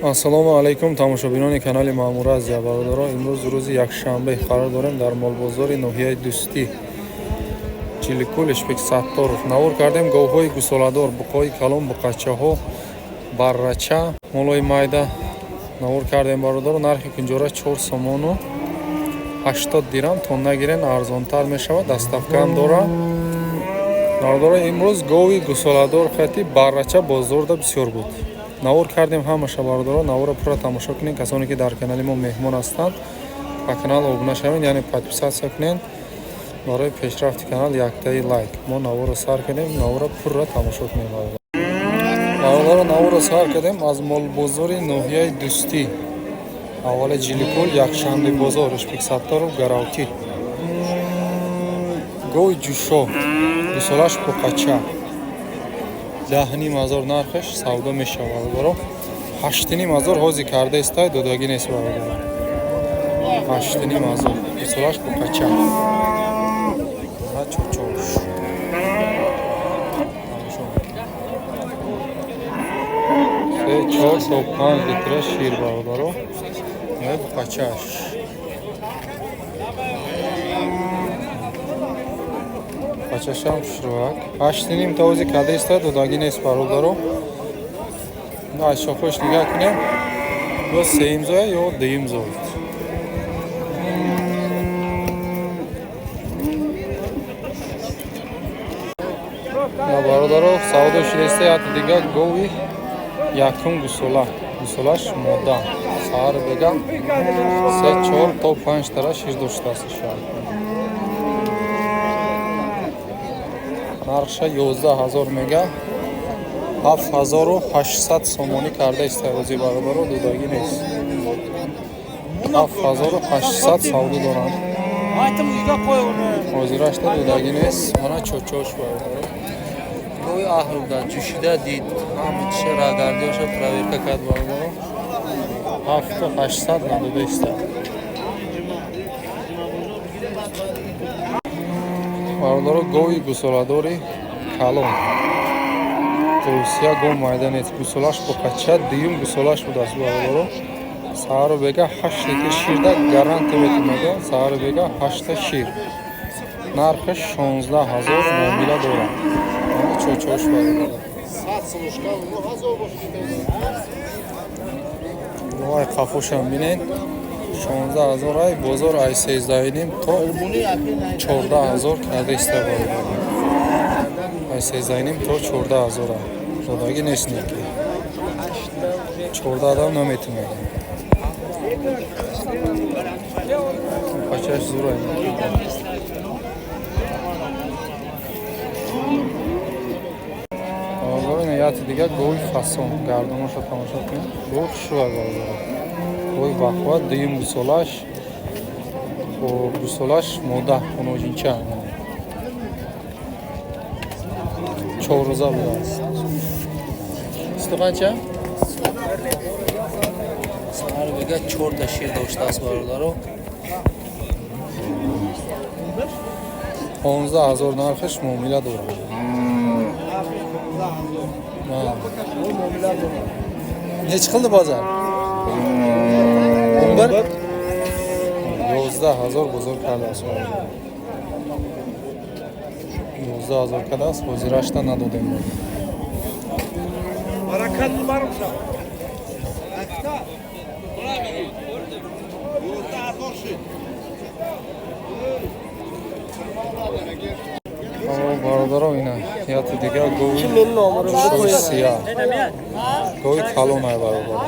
Ассалому алайкум, тамошобинони канали Маъмура Азия. Бародаро, имрӯз рӯзи якшанбе, қарор дорем дар молбозори ноҳияи Дӯстӣ, Чиликул, Ишбек Сатторов. Навор кардем говҳои гусоладор, буқҳои калон, буқачаҳо, баррача, молои майда навор кардем, бародаро. Нархи кунҷора 4 сомону 80 дирам, то нагирен, арзонтар мешавад, доставкаам дора, бародаро. Имрӯз гови гусоладор хати баррача бозорда бисёр буд, навор кардем ҳамаша. Бародаро, наворро пурра тамошо кунед. Касоне ки дар канали мо меҳмон ҳастанд, ба канал обуна шавед, яъне подписаться кунед. Барои пешрафти канал яктаи лайк. Мо наворро сар кардем, наворро пурра тамошо кунем. Бародаро, наворро сар кардем аз молбозори ноҳияи Дӯстӣ, аввали Ҷиликул, якшанбе бозор, Ишбек Сатторов, Гаравтӣ. Гови ҷӯшо, гусолаш буқача, 10,5 ҳазор нархаш, савдо мешавад, бародаро. 8,5 ҳазор ҳозир карда истай, додагӣ нест, бародаро. 8,5 ҳазор, гусолаш буқача, чочош. 3, 4 то 5 литра шир, бародаро. Буқачаш, бачашам хушрӯак. 8,5 та ози када иста, додагӣ нест, бародаро. Аз шохош нигаҳ кунем, ё сеюм зоя, ё дуюм зоид. Бародаро, савдо шидаиста яти дига гови якум гусола, гусолаш мода. Саҳар бега 3, 4 то 5 тара шир доштааст шояд. Нархша 11 ҳазор мега, 7800 сомонӣ карда истайрозӣ, бародаро, додагӣ нест. 7800 савдо доранд ҳозирашта, додагӣ нест. Мана чочош, бародаро. Гови аҳруда ҷӯшида дид, ҳама чиша рагардиёша проверка кард, бародаро. 7800 надода иста, бародаро. Гови гусоладори калон, русия, гов майда нест, гусолаш буқача, дуюм гусолаш будааст, бародаро. Саҳару бега 8 литр ширда гарантия метумега, саҳару бега ҳашта шир. Нархаш 16 ҳазор, муомила дорад. Чочош, бародаро. Ай қафошам бинед, 16 ҳазор. Ай бозор ай 13,5 то 14 ҳазор карда иста, бародаро. Ай 13,5 то 14 ҳазор додагӣ нест, неки 14 адам наметунад. Пачаш зура. Яти дига гови фасон, гардоноша тамошо кунед, гови хушрӯа, бародаро. Гови бахват, дуюм гусолаш, гусолаш мода, оноҷинча, 4 рӯза будааст. Ситу қанча? Саҳар бега чорта шир доштааст, бародаро. 15 ҳазор нархаш, муомила дорад. Nechi qildi bozor? 11? 11 ҳазор бозор кардааст. 11 ҳазор кардааст, ҳозирашта надодем. Баракат бармша. Бародаро, ина яти дига гови сия, гови калон ай, бародаро,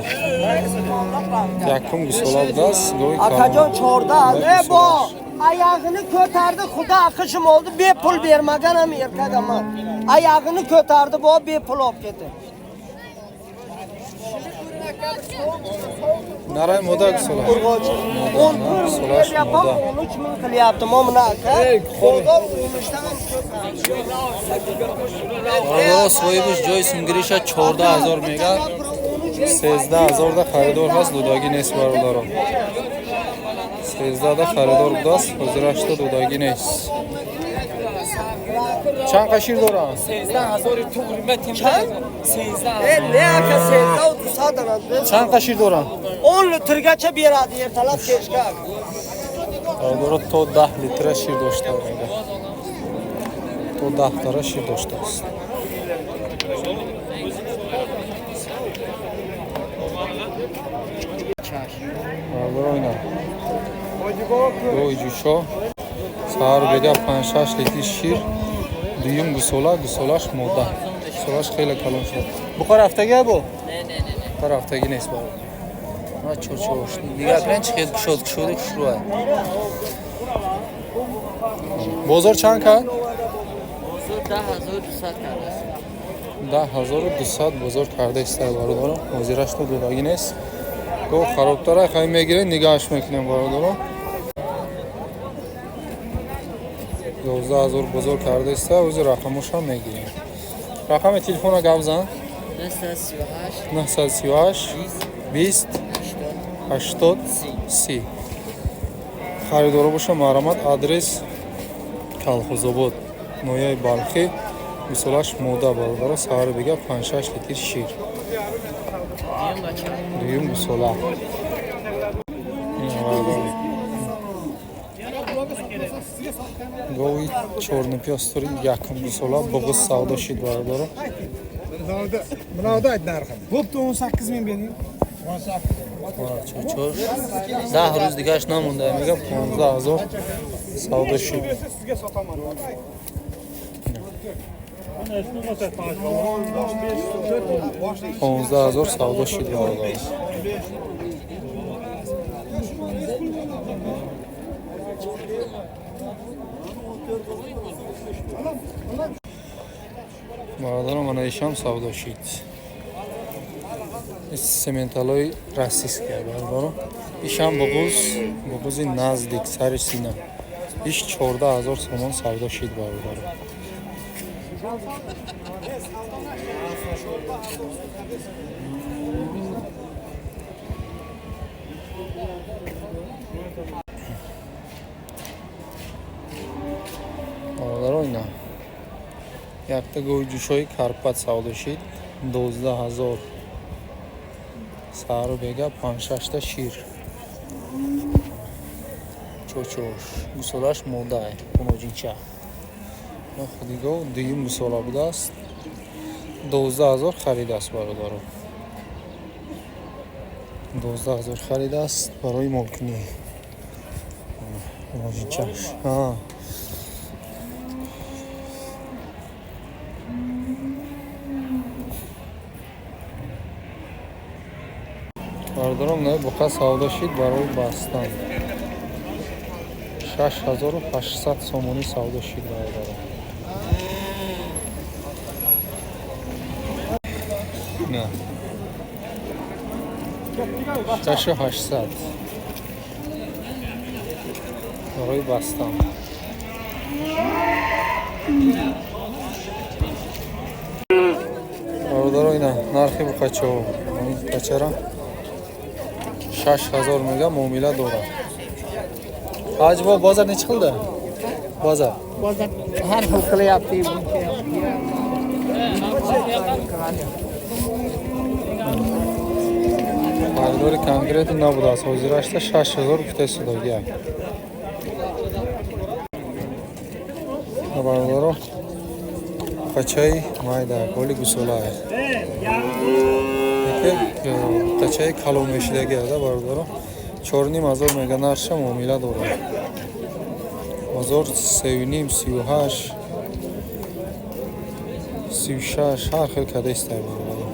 якум гусола будааст, гови. Akajon, 14 e bu ayağını ko'tardi, xudo aqishim oldi, bepul bermagan ham erkak emas. Ayağını ko'tardi, bu bepul olib ketdi. Нарай мода гусола. Urg'ochi. 14 Гусолаш beryapman, мода. 13 ming qilyapti mo'min aka. Bozor 13 dan ham ko'p. Бародаро, соҳибаш ҷои сумгириша 14 ҳазор мега, 13 ҳазорда харидор ҳаст, додагӣ нест, бародаро. 13-да харидор будааст, ҳозирашта додагӣ нест. Чанд қа шир доранд? 13 000 туғри метим. Чанд? 13. Ne aka, 13 200 dan. Чанд қа шир доранд? 10 litrgacha beradi, ertalab kechga aka. Бародаро, то 10 литра шир дошта мега. То 10 тара шир доштааст. Бародаро, ина гови ҷӯшо, саҳару бега 5-6 литр шир, дуюм гусола, гусолаш мода, гусолаш хеле калон шуда. Буқа рафтагия бо? Буқа рафтагӣ нест, бародар. Ма чор-чор. Дигар кунен чи хел кушод кушоди хушрӯай. Бозор чанд кард? Бозор 10 200 кардааст. 10 200 бозор карда истай, бародаро. Ҳозирашто додагӣ нест. Гов харобтара хай мегирем, нигаҳаш мекунем, бародаро. 12 000 бозор карда иста, ози рақамошам мегирем. Рақами телефона гап зан. 938. 938 20 80 30. Харидоро боша, марҳамат, адрес Калхозобод, ноҳияи Балхӣ. Мисолаш мода, бародаро, саҳари бига 5-6 литр шир. Дуюм бача. Дуюм гусола. Ин бародаро. Гови чорнупёстори якум гусола буғуз савдо шид, бародаро. Bunaqa ayt narxini. Bo'pti, 18 ming bering. Чор 10 рӯз дигаш намонда, мега, 15 000 савдо шид. Sizga sotaman. 15 000 савдо шид, бародаро. Бародаро, мана ишам савдо шид. Сементалои российская, бародаро. Ишам буғуз, буғузи наздик сари сина. Иш 14 000 сомон савдо шид, бародаро. Бародаро, ина якта гови ҷӯшои Карпат савдо шид, 12 000, саҳару бега панҷшашта шир. Чочош гусолаш модай куноҷинча. Худи гов дуюм гусола будааст, 12 000 харидааст, бародаро, 12 000 харидааст барои молкунӣ. Куноҷинчаш. Бародаром, на буқа савдо шид барои бастан, 6800 сомонӣ савдо шид, бародаром. На 6800 барои бастан. Бародаро, ина нархи буқачаҳо. Буқачара 6000 мега, муомила дорад. Ҳаҷбо, бозор nechi qildi bozor? Bozor har xil qilyapti. Харидори конкретно набудааст, ҳозирашта 6000 гуфта истодагия, бародаро. Буқачаи майда голи гусолае, буқачаи калон мешидагиада, бародаро, 4500 мега нарша, муомила дорад. Бозор 3,5, 38, 36 ҳар хел када истай, бародаро.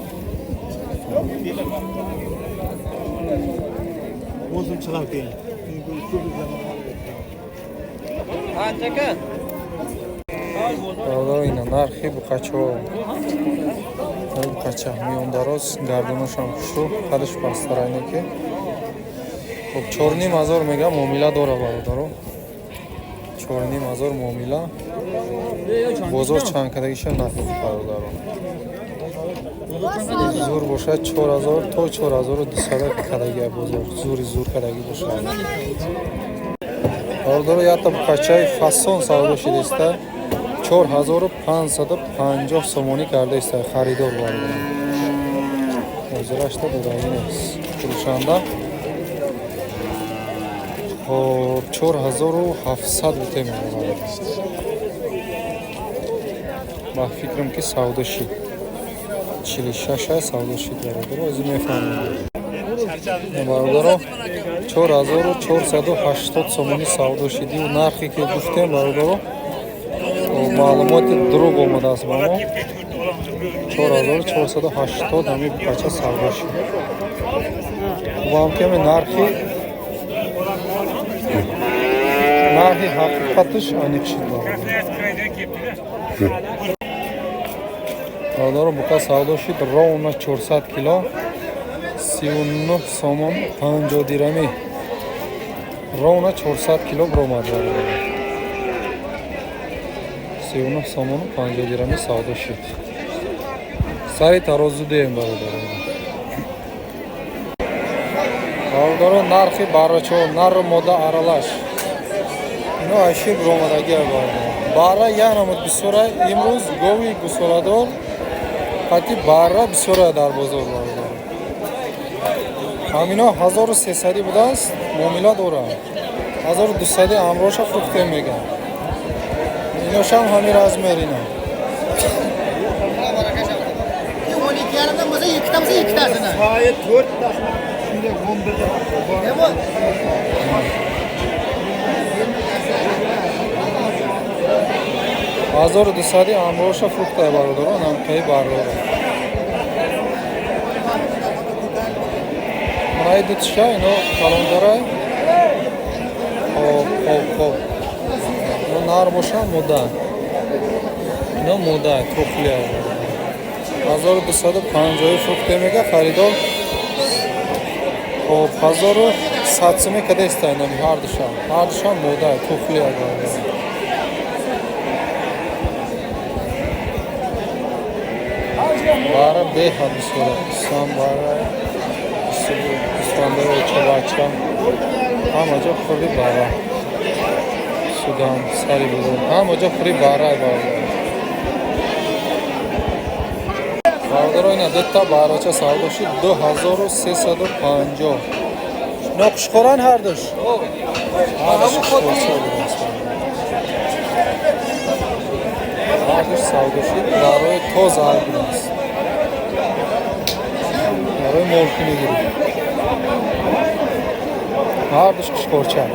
O'zim chiqarib keyin. Qancha ekan? Бародаро, ина нархи буқачаҳо. Буқача миёндароз, гардонашам хушрӯ, қадаш пасттарайне ки хоб, 4500 мега, муомила дора, бародаро, 4500 муомила. Бозор чанд кадагиша надид, бародаро. Зур бошад, 4000 то 4200 кадагия бозор, зури зур кадагӣ бошад. Бародаро, якта буқачаи фасон савдо шидиста. 4550 сомонӣ карда иста харидор бародаро. Ҳозирашта додагӣ нест. Фурӯшанда хоб 4700 бутем бародаро. Ба фикрам ки савдо шид. 46 савдо шид бародаро, аз мефаҳмем. Бародаро 4480 сомонӣ савдо шидию нархе ки гуфтем бародаро маълумоти дурӯғ омадааст ба мо. 4480 ҳамин бача савдо шид. Хубам ки ҳамин нархи ҳақиқаташ аниқ шид бародаро. Бародаро буқа савдо шид ровно 400 кило 39 сомон 50 дирами. Ровно 400 кило баромад бародаро. 39 сомону 50 дирами савдо шид. Сари тарозу деем бародаро. Бародаро нархи баррачо нару мода аралаш. Ино ашир баромадагӣ бародаро. Барра як намуд бисёра имрӯз гови гусоладор қати барра бисёра дар бозор бародаро. Ҳамино 1300 будааст, муомила дорад. 1200 амроша фурӯхтем мегӯяд. Иношам ҳамин размер ино. 12,5dan bo'lsa ikkita bo'lsa ikkitasini. Soat 4tasini shunday 11da bor. 1200 амроша фурӯхтая бародаро, намқаи баррора. Манаи дутиша ино калондарай. Хоб, хоб, хоб. Ино нар боша мода. Ино мода, тухлия. 1250 фурӯхте мега харидор. Хоб, 1100 суме када иста инами ҳар душа. Ҳар душа мода, тухлия бародаро. Бара беҳад бисёра. Ислам бара, Искандар оча бача. Ҳама ҷо хурди бара. Судан, сари бузург. Ҳама ҷо хурди бара бародаро. Бародаро ина дута барача савдо шуд 2350. Ино хушхӯранд ҳардуш? Ҳардуш хушхӯрча будааст. Ҳардуш савдо шуд барои тоза ҳар будааст. Барои молкунӣ гирифт. Ҳардуш хушхӯрча.